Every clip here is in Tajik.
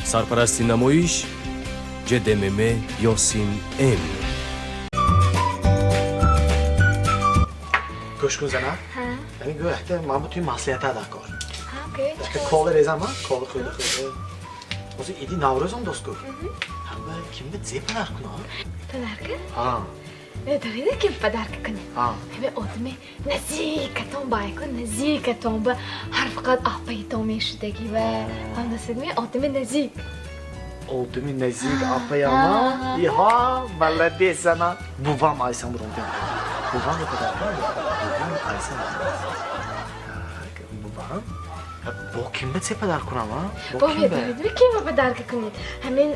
Сарпарасти намоиш ҶДММ Ёсин М. Гӯш кун, зана. Яъне гӯ, якта ман бу туи маслиҳата дар кор. Ҳа, гӯ. Яка кола резам, ҳа? Кола хӯрда хӯрда. Ҳозир иди Наврӯзам, дост ку. Ҳама кимда зе падар куна? Подарка? Ҳа. Медонед, ким подарка кунед? Ҳа. Ҳаме одами наздикатон байку, наздикатон ба ҳар фақат апаитон мешудагӣ ва ҳамдасидми одами наздик. Одами наздик апаяма? Иҳа, молодец, зана. Бувам айсам буром. Бувам подарка? Бувам айсам. Бувам? Бо кимда це падар кунам, а? Бо медонед, кимба подарка кунед? Ҳамин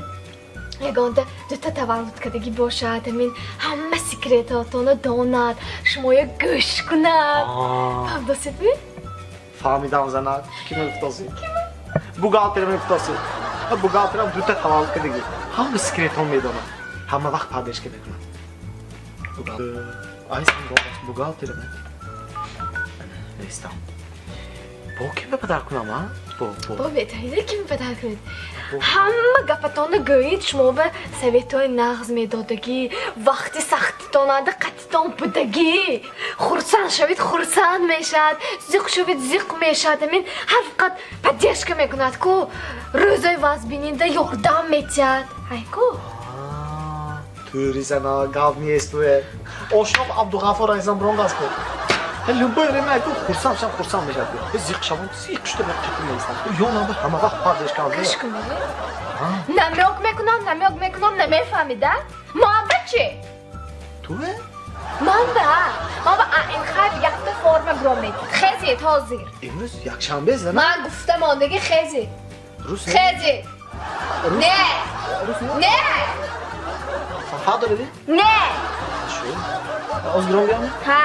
ягонта дута таваллуд кардагӣ бошад, ҳамин ҳама секретотонро донад, шумоя гӯш кунад. Фаҳмдосидми? Фаҳмидам, зана. Кима гуфтосӣ? Бухгалтерам гуфтосӣ. Бухгалтерам дута таваллуд кардагӣ. Ҳама секретон медонад. Ҳама вақт поддержка мекунад. Айсам бухгалтерам. Нестам. Бо ким падар кунам, а? Бо, бо. Бо медонед, ким падар кунед? Ҳама гапатонро гӯед, шумо ба советҳои нағз медодагӣ, вақти сахтитонада қатитон будагӣ. Хурсанд шавед, хурсанд мешавад, зиқ шавед, зиқ мешавад. Ҳамин ҳар фақат поддержка мекунад ку, рӯзои вазбинида ёрдам метиҳад. Ай ку? Тури, зана, гап нест, туе. Ошноқ Абдуғаффор айзам бронгас ку. Любой время айку хурсанд шам, хурсанд мешавад. Зиқ шавам, зиқ шуда қатим меистам. Ёнам ҳама вақт поддержка. Гӯш кунед. Намёк мекунам, намёк мекунам, намефаҳмида? Ман ба чӣ? Туе? Ман ба. Ман ба ин хайр якта форма биром медиҳед. Хезед ҳозир. Имрӯз якшанбе, зана. Ман гуфта мондагӣ, хезед. Рӯз Хезед. Не. Не. Фафа доред? Не. Шу. Оз гиром биям? Ҳа.